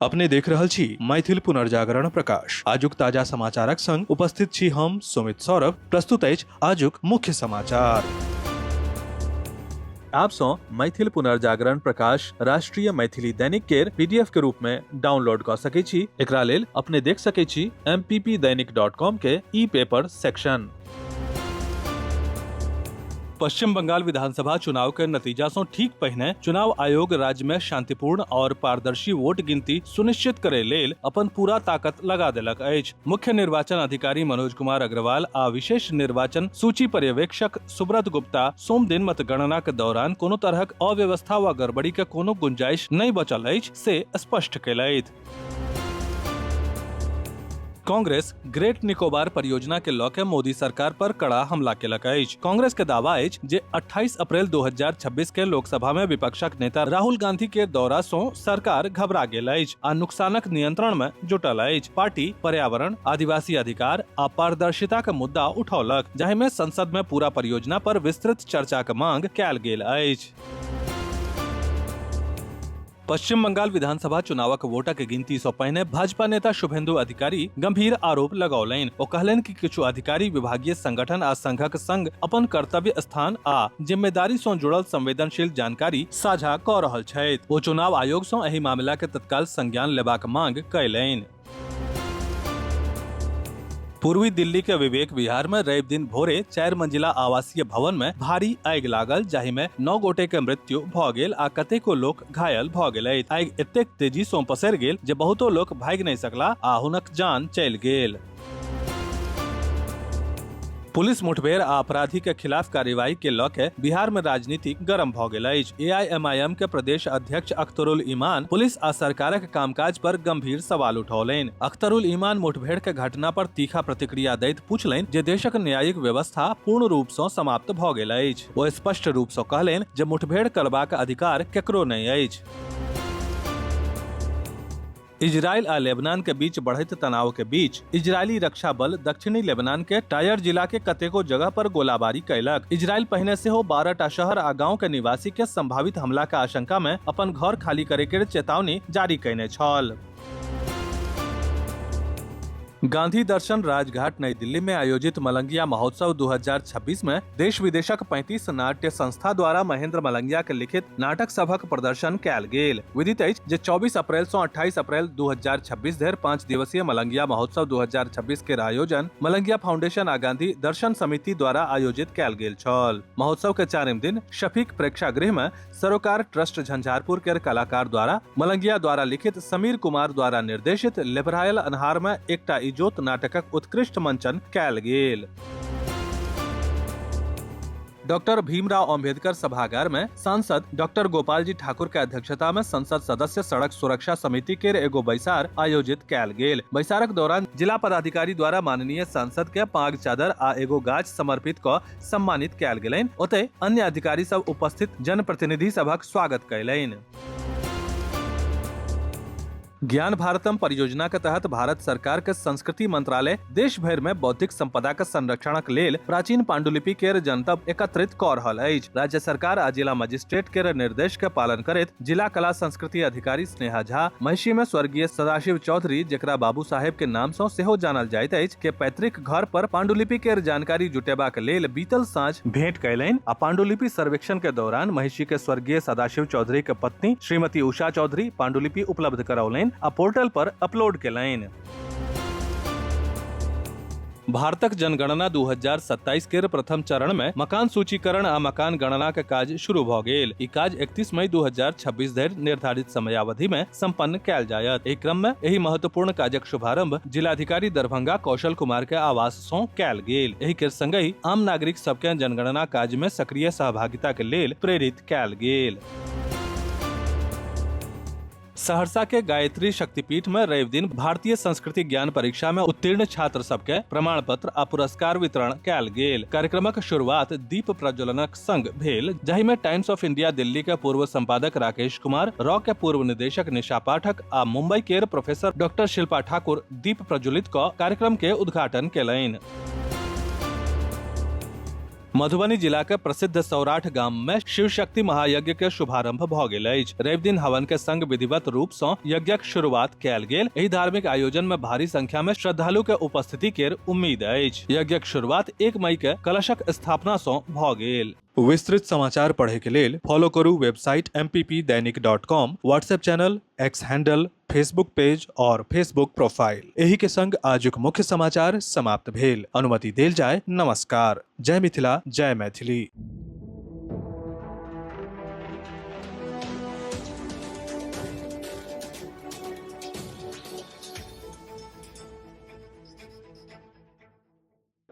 अपने देख रहल छी मैथिल पुनर्जागरण प्रकाश। आजुक ताजा समाचारक संग उपस्थित छी हम सुमित सौरभ। प्रस्तुत अछि आजुक मुख्य समाचार। आप सँ मैथिल पुनर्जागरण प्रकाश राष्ट्रीय मैथिली दैनिक केर पीडीएफ के रूप में डाउनलोड कऽ सकै छी। एकरा लेल अपने देख सकै छी mppdainik.com के ई पेपर सेक्शन। पश्चिम बंगाल विधानसभा चुनाव के नतीजा सं ठीक पहिने चुनाव आयोग राज्य में शांतिपूर्ण और पारदर्शी वोट गिनती सुनिश्चित करे लेल अपन पूरा ताकत लगा देलक अछि। मुख्य निर्वाचन अधिकारी मनोज कुमार अग्रवाल आ विशेष निर्वाचन सूची पर्यवेक्षक सुब्रत गुप्ता सोम दिन मतगणना के दौरान कोनो तरहक अव्यवस्था व गड़बड़ी के कोनो गुंजाइश नहीं बचल अछि से स्पष्ट केलथि। कांग्रेस ग्रेट निकोबार परियोजना के लऽ के मोदी सरकार पर कड़ा हमला केलक अछि। कांग्रेस के दावा अछि जे 28 अप्रैल 2026 के लोकसभा में विपक्षक नेता राहुल गांधी के दौरा सं सरकार घबरा गेल अछि आ नुकसानक नियंत्रण में जुटल अछि। पार्टी पर्यावरण, आदिवासी अधिकार आ पारदर्शिता के मुद्दा उठौलक, जाहि में संसद में पूरा परियोजना पर विस्तृत चर्चा के मांग कयल गेल अछि। पश्चिम बंगाल विधानसभा चुनावक वोटक गिनती सँ पहिने भाजपा नेता शुभेंदु अधिकारी गंभीर आरोप लगौलनि। ओ कहलनि कि किछु अधिकारी विभागीय संगठन आ संघक संग अपन कर्तव्य स्थान आ जिम्मेदारी सँ जुड़ल संवेदनशील जानकारी साझा कऽ रहल छथि। ओ चुनाव आयोग सँ एहि मामला के तत्काल संज्ञान लेबाक मांग कयलनि। पूर्वी दिल्ली के विवेक विहार में रवि दिन भोरे 4 मंजिला आवासीय भवन में भारी आगि लागल, जाहि में 9 गोटे के मृत्यु भ गेल आ कतेको लोक घायल भ गेल। आगि एतेक तेजी सँ पसरि गेल जे बहुतो लोक भागि नहि सकला आ हुनक जान चलि गेल। पुलिस मुठभेड़ आ अपराधी के खिलाफ कार्रवाई के लऽ के बिहार में राजनीति गरम भ गेल अछि। एआईएमआईएम के प्रदेश अध्यक्ष अख्तरुल ईमान पुलिस आ सरकारक कामकाज पर गंभीर सवाल उठौलनि। अख्तरुल ईमान मुठभेड़ के घटना पर तीखा प्रतिक्रिया दैत पूछलनि जे देशक न्यायिक व्यवस्था पूर्ण रूप सँ समाप्त भ गेल अछि। ओ स्पष्ट रूप सँ कहलनि जे मुठभेड़ करबाक अधिकार केकरो नहि अछि। इजरायल आ लेबनान के बीच बढ़ैत तनाव के बीच इजरायली रक्षा बल दक्षिणी लेबनान के टायर जिला के कतेको जगह पर गोलाबारी कयलक। इजरायल पहिने सेहो 12 टा शहर आ गांव के निवासी के संभावित हमला के आशंका में अपन घर खाली करे के चेतावनी जारी कयने छल। गांधी दर्शन राजघाट नई दिल्ली में आयोजित मलंगिया महोत्सव 2026 में देश विदेशक 35 नाट्य संस्था द्वारा महेंद्र मलंगिया के लिखित नाटक सभक प्रदर्शन कयल गेल। विदित अछि जे 24 अप्रैल सँ 28 अप्रैल 2026 धरि 5 दिवसीय मलंगिया महोत्सव 2026 के आयोजन मलंगिया फाउंडेशन आ गांधी दर्शन समिति द्वारा आयोजित कयल गेल छल। महोत्सव के चारिम दिन शफीक प्रेक्षागृह में सरोकार ट्रस्ट झंझारपुर के कलाकार द्वारा मलंगिया द्वारा लिखित समीर कुमार द्वारा निर्देशित लेभरायल अन्हार में एकटा इजोत नाटकक उत्कृष्ट मंचन कयल गेल। डॉक्टर भीमराव अम्बेडकर सभागार में सांसद डॉक्टर गोपाल जी ठाकुर के अध्यक्षता में संसद सदस्य सड़क सुरक्षा समिति के एगो बैसार आयोजित कयल गेल। बैसारक दौरान जिला पदाधिकारी द्वारा माननीय सांसद के पाग चादर आ एगो गाछ समर्पित क सम्मानित कयल गेलनि। ओतय अन्य अधिकारी सब उपस्थित जनप्रतिनिधि सभक स्वागत कयलनि। ज्ञान भारतम परियोजना के तहत भारत सरकार के संस्कृति मंत्रालय देश भरि में बौद्धिक संपदा के संरक्षणक लेल प्राचीन पांडुलिपि केर जनतब एकत्रित कऽ रहल अछि। राज्य सरकार आ जिला मजिस्ट्रेट केर निर्देश के पालन करैत जिला कला संस्कृति अधिकारी स्नेहा झा महिषी में स्वर्गीय सदाशिव चौधरी, जेकरा बाबू साहेब के नाम सँ सेहो जानल जाइत अछि, के पैतृक घर पर पांडुलिपि केर जानकारी जुटेबाक लेल बीतल साँझ भेंट कयलनि आ पांडुलिपि सर्वेक्षण के दौरान महिषी के स्वर्गीय सदाशिव चौधरी के पत्नी श्रीमती उषा चौधरी पांडुलिपि उपलब्ध करौलनि आ पोर्टल पर अपलोड केलनि। भारतक जनगणना 2027 केर प्रथम चरण में मकान सूचीकरण आ मकान गणना के काज शुरू भ गेल। ई काज 31 मई 2026 धरि निर्धारित समयावधि में संपन्न कयल जायत। एहि क्रम में एहि महत्वपूर्ण काजक शुभारंभ जिलाधिकारी दरभंगा कौशल कुमार के आवास सँ कयल गेल। एहि के संगहि आम नागरिक सबके जनगणना काज में सक्रिय सहभागिता के लेल प्रेरित कयल गेल। सहरसा के गायत्री शक्तिपीठ में रवि दिन भारतीय संस्कृति ज्ञान परीक्षा में उत्तीर्ण छात्र सबके प्रमाण पत्र आ पुरस्कार वितरण कयल गेल। कार्यक्रमक शुरुआत दीप प्रज्वलनक संग भेल, जाहि में टाइम्स ऑफ इंडिया दिल्ली के पूर्व संपादक राकेश कुमार, रॉ के पूर्व निदेशक निशा पाठक आ मुंबई के प्रोफेसर डॉक्टर शिल्पा ठाकुर दीप प्रज्वलित क कार्यक्रम के उद्घाटन केलनि। मधुबनी जिला के प्रसिद्ध सौराठ गाम में शिव शक्ति महायज्ञ के शुभारंभ भ गेल अछि। रवि दिन हवन के संग विधिवत रूप सं यज्ञक शुरुआत कयल गेल। एहि धार्मिक आयोजन में भारी संख्या में श्रद्धालु के उपस्थिति केर उम्मीद अछि। यज्ञक शुरुआत 1 मई के कलशक स्थापना सं भ गेल। विस्तृत समाचार पढ़े के लेल फॉलो करू website mppdainik.com, WhatsApp channel, X handle, Facebook page और फेसबुक प्रोफाइल। एही के संग आजुक मुख्य समाचार समाप्त भेल। अनुमति देल जाय। नमस्कार। जय मिथिला, जय मैथिली।